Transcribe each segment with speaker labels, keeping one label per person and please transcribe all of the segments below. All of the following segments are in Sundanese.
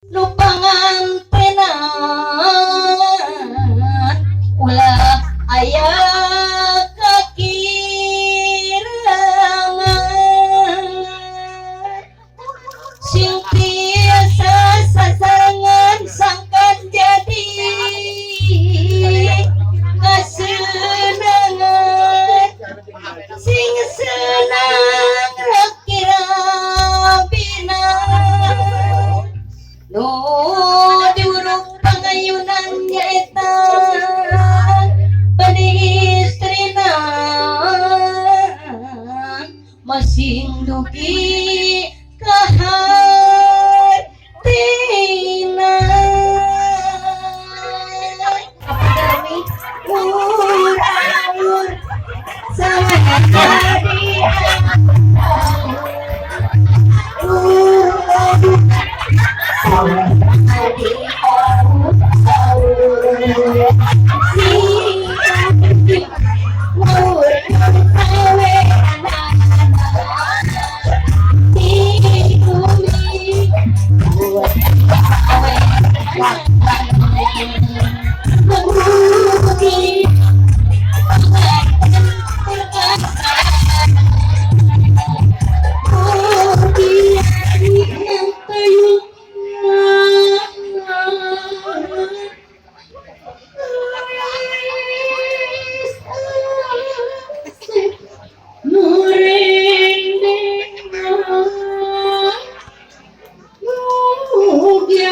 Speaker 1: Nu pangantena ulah aya kakirangan, sing tiasa sasarengan sangkan jadi kasenangan, sing senang laki rabina, nu diwuruk pangayunan nyaeta bani istrina masing dugi ka hartina. Apa ur sama jadi ur sama jadi ur si ur awe di bumi ur awe bumi.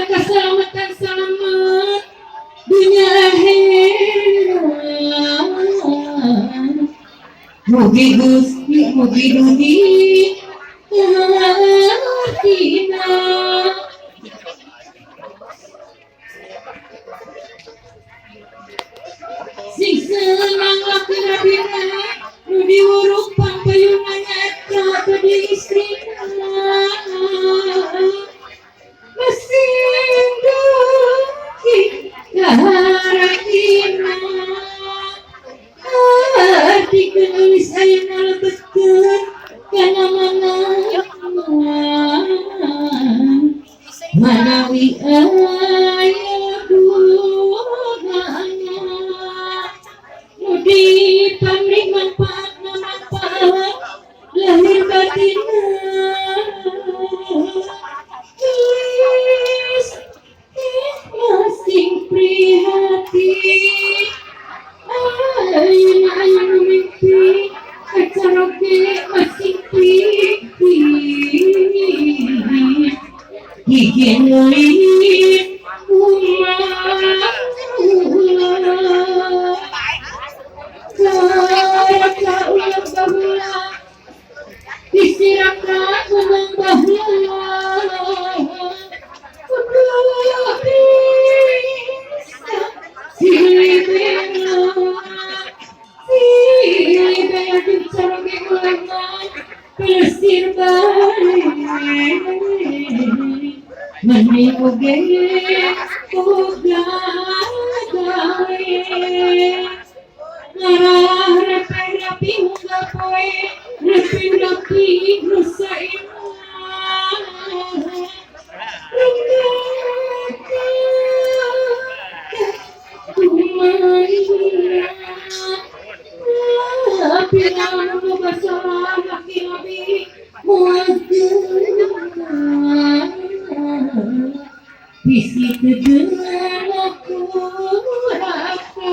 Speaker 1: Keselamatan selamat dunia akhirat. Mugi Gusti mugi dugi hartina. Sing senang laki rabina nu diwuruk pangpayungan eta badi istrina mesin dugi kaharatina arti geus ayeuna lebetkeun kana mana manawi aya duhana nu dipamrih manfaatna manfaat lahir batinna geus masing prihatin ayeuna aya nu mimpi kacaroge masing pipi gigi ngelit umat ulah karaka ulah baheula disiraka ngomong baheula kudu bisa silih bela silih bela dicaroge ulangan pelesir balik meni oge boga gawe ngarah rapi-rapi unggal poe rapi-rapi rusa imah kumaina api lawan basalah laki nabi muadzina bisi tegengan aku raka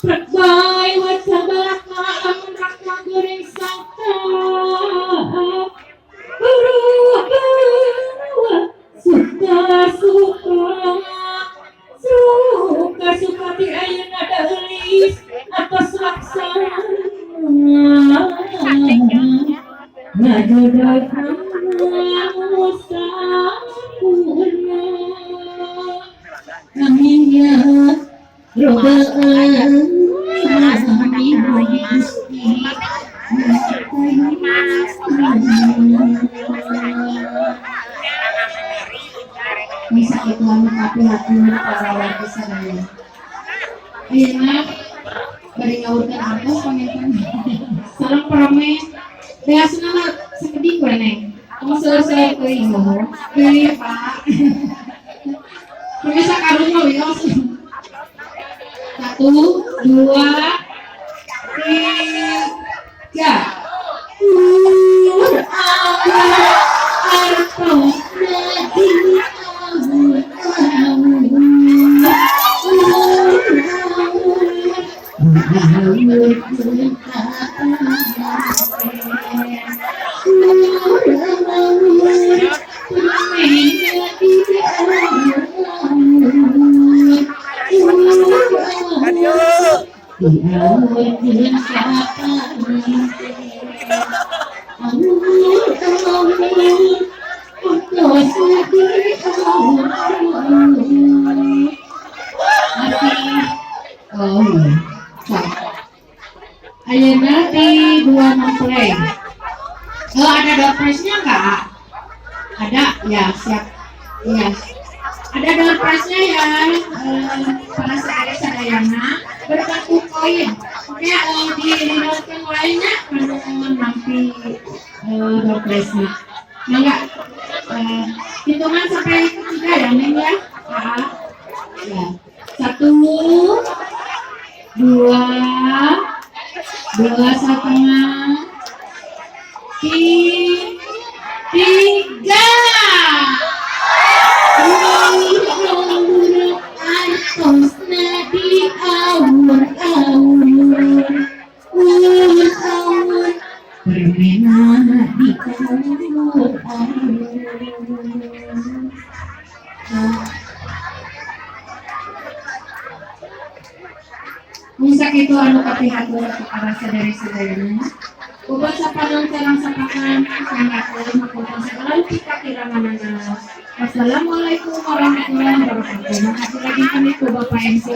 Speaker 1: Prakbai wacabaraka lamun raka goreng sangka Uruh bawa suka suka suka suka ti ayeuna deulis atos laksana ngajodohna sampurna. Amin ya robbal alamin. Gusti.
Speaker 2: Bisa itu anu kapihatur para warga sadaya. Ayeuna bari ngawurkeun artos panginten. Sareng permen. Beasna mah sakedik we, Neng. Kamu seueur-seueur teuing. Deui, Pak. Pemirsa karung mah wios. Satu, dua, tiga. Awur, awur, artosna di awur, awur. Awur, awur, awur, ka panganten. Awur, awur, permenna di awur, awur. Awur, awur, diawurkeun ka panganten. Awur, awur, artosna di awur, awur. Masih, oh, sok. Ayeuna di dua mempelai. Oh, ada door prize-nya nggak? Ada, ya, siap. Iya. Ada door prize-nya ya, para sadaya sadayana berbentuk koin. Ya, di dinokeun lainnya anu nampi door prize-nya. Mangga. Hitungan sampai ketiga ya, Neng ya. Ah, ya. Satu, dua, 2,5, tiga. Awur, artosna di awur, awur. Awur, awur, permenna di awur, awur. Mung sakitu anu kapihatur ku para sadari sadayana. Uban sapanon sareng sapakan sanggakeun hapunten segala rupi kakiranganana. Wassalamualaikum warahmatullahi wabarakatuh. Makasih lagi kami ku Bapak MC.